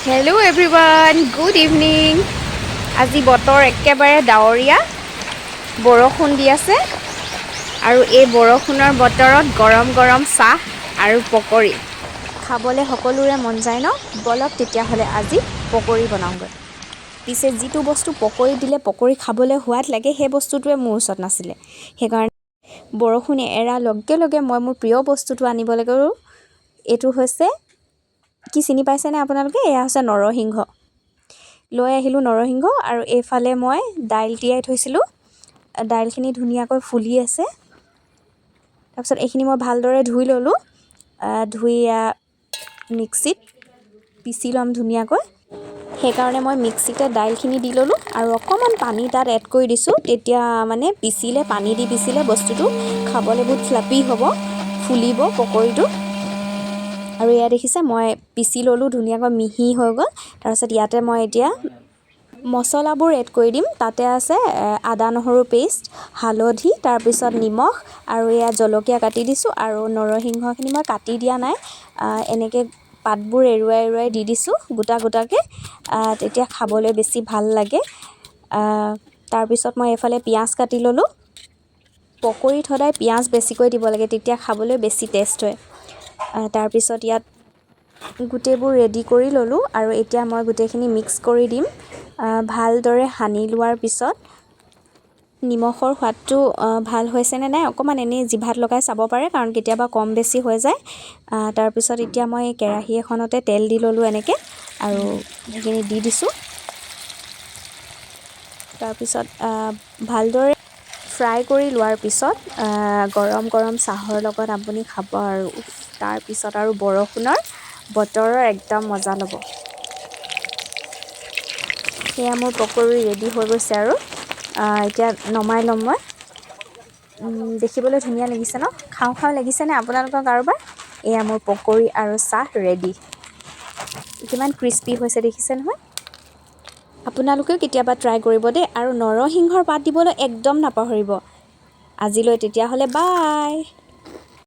Hello everyone, good evening. আজি বতৰ একেবাৰে ডাৱৰীয়া, বৰষুণ দি আছে আৰু এই বৰষুণৰ বতৰত গৰম গৰম চাহ আৰু পকৰি খাবলৈ সকলোৰে মন যায় ন? ব'লক তেতিয়াহ'লে আজি পকৰি বনাওঁগৈ। পিছে যিটো বস্তু পকৰি দিলে পকৰি খাবলৈ সোৱাদ লাগে, সেই বস্তুটোৱে মোৰ ওচৰত নাছিলে। সেইকাৰণে বৰষুণ এৰাৰ লগে লগে মই মোৰ প্ৰিয় বস্তুটো আনিবলৈ গ'লোঁ। এইটো হৈছে কি, চিনি পাইছেনে আপোনালোকে? এয়া হৈছে নৰসিংহ। লৈ আহিলোঁ নৰসিংহ আৰু এইফালে মই দাইল তিয়াই থৈছিলোঁ। দাইলখিনি ধুনীয়াকৈ ফুলি আছে। তাৰপিছত এইখিনি মই ভালদৰে ধুই ল'লোঁ। ধুই মিক্সিত পিচি ল'ম ধুনীয়াকৈ। সেইকাৰণে মই মিক্সিতে দাইলখিনি দি ল'লোঁ আৰু অকণমান পানী তাত এড কৰি দিছোঁ। তেতিয়া মানে পিচিলে, পানী দি পিচিলে বস্তুটো খাবলৈ বহুত ফ্লাফি হ'ব, ফুলিব পকৰিটো। আৰু এয়া দেখিছে, মই পিচি ল'লোঁ ধুনীয়াকৈ, মিহি হৈ গ'ল। তাৰপিছত ইয়াতে মই এতিয়া মছলাবোৰ এড কৰি দিম। তাতে আছে আদা নহৰু পেষ্ট, হালধি, তাৰপিছত নিমখ আৰু এয়া জলকীয়া কাটি দিছোঁ। আৰু নৰসিংহখিনি মই কাটি দিয়া নাই, এনেকৈ পাতবোৰ এৰুৱাই এৰুৱাই দি দিছোঁ গোটা গোটাকৈ। তেতিয়া খাবলৈ বেছি ভাল লাগে। তাৰপিছত মই এইফালে পিঁয়াজ কাটি ল'লোঁ। পকৰীত সদায় পিঁয়াজ বেছিকৈ দিব লাগে, তেতিয়া খাবলৈ বেছি টেষ্ট হয়। তাৰপিছত ইয়াত গোটেইবোৰ ৰেডি কৰি ল'লোঁ আৰু এতিয়া মই গোটেইখিনি মিক্স কৰি দিম। ভালদৰে সানি লোৱাৰ পিছত নিমখৰ সোৱাদটো ভাল হৈছেনে নাই অকণমান এনেই জিভাত লগাই চাব পাৰে, কাৰণ কেতিয়াবা কম বেছি হৈ যায়। তাৰপিছত এতিয়া মই কেৰাহী এখনতে তেল দি ল'লোঁ এনেকৈ আৰু সেইখিনি দি দিছোঁ। তাৰপিছত ভালদৰে ফ্ৰাই কৰি লোৱাৰ পিছত গৰম গৰম চাহৰ লগত আপুনি খাব আৰু তাৰপিছত আৰু বৰষুণৰ বতৰৰ একদম মজা ল'ব। সেয়া মোৰ পকৰি ৰেডি হৈ গৈছে আৰু এতিয়া নমাই ল'ম মই। দেখিবলৈ ধুনীয়া লাগিছে ন? খাওঁ খাওঁ লাগিছেনে আপোনালোকৰ কাৰোবাৰ? এয়া মোৰ পকৰি আৰু চাহ ৰেডি। কিমান ক্ৰিস্পি হৈছে দেখিছে নহয়? আপোনালোকেও কেতিয়াবা ট্ৰাই কৰিব দেই আৰু নৰসিংহৰ পাত দিবলৈ একদম নাপাহৰিব। আজিলৈ তেতিয়াহ'লে বাই।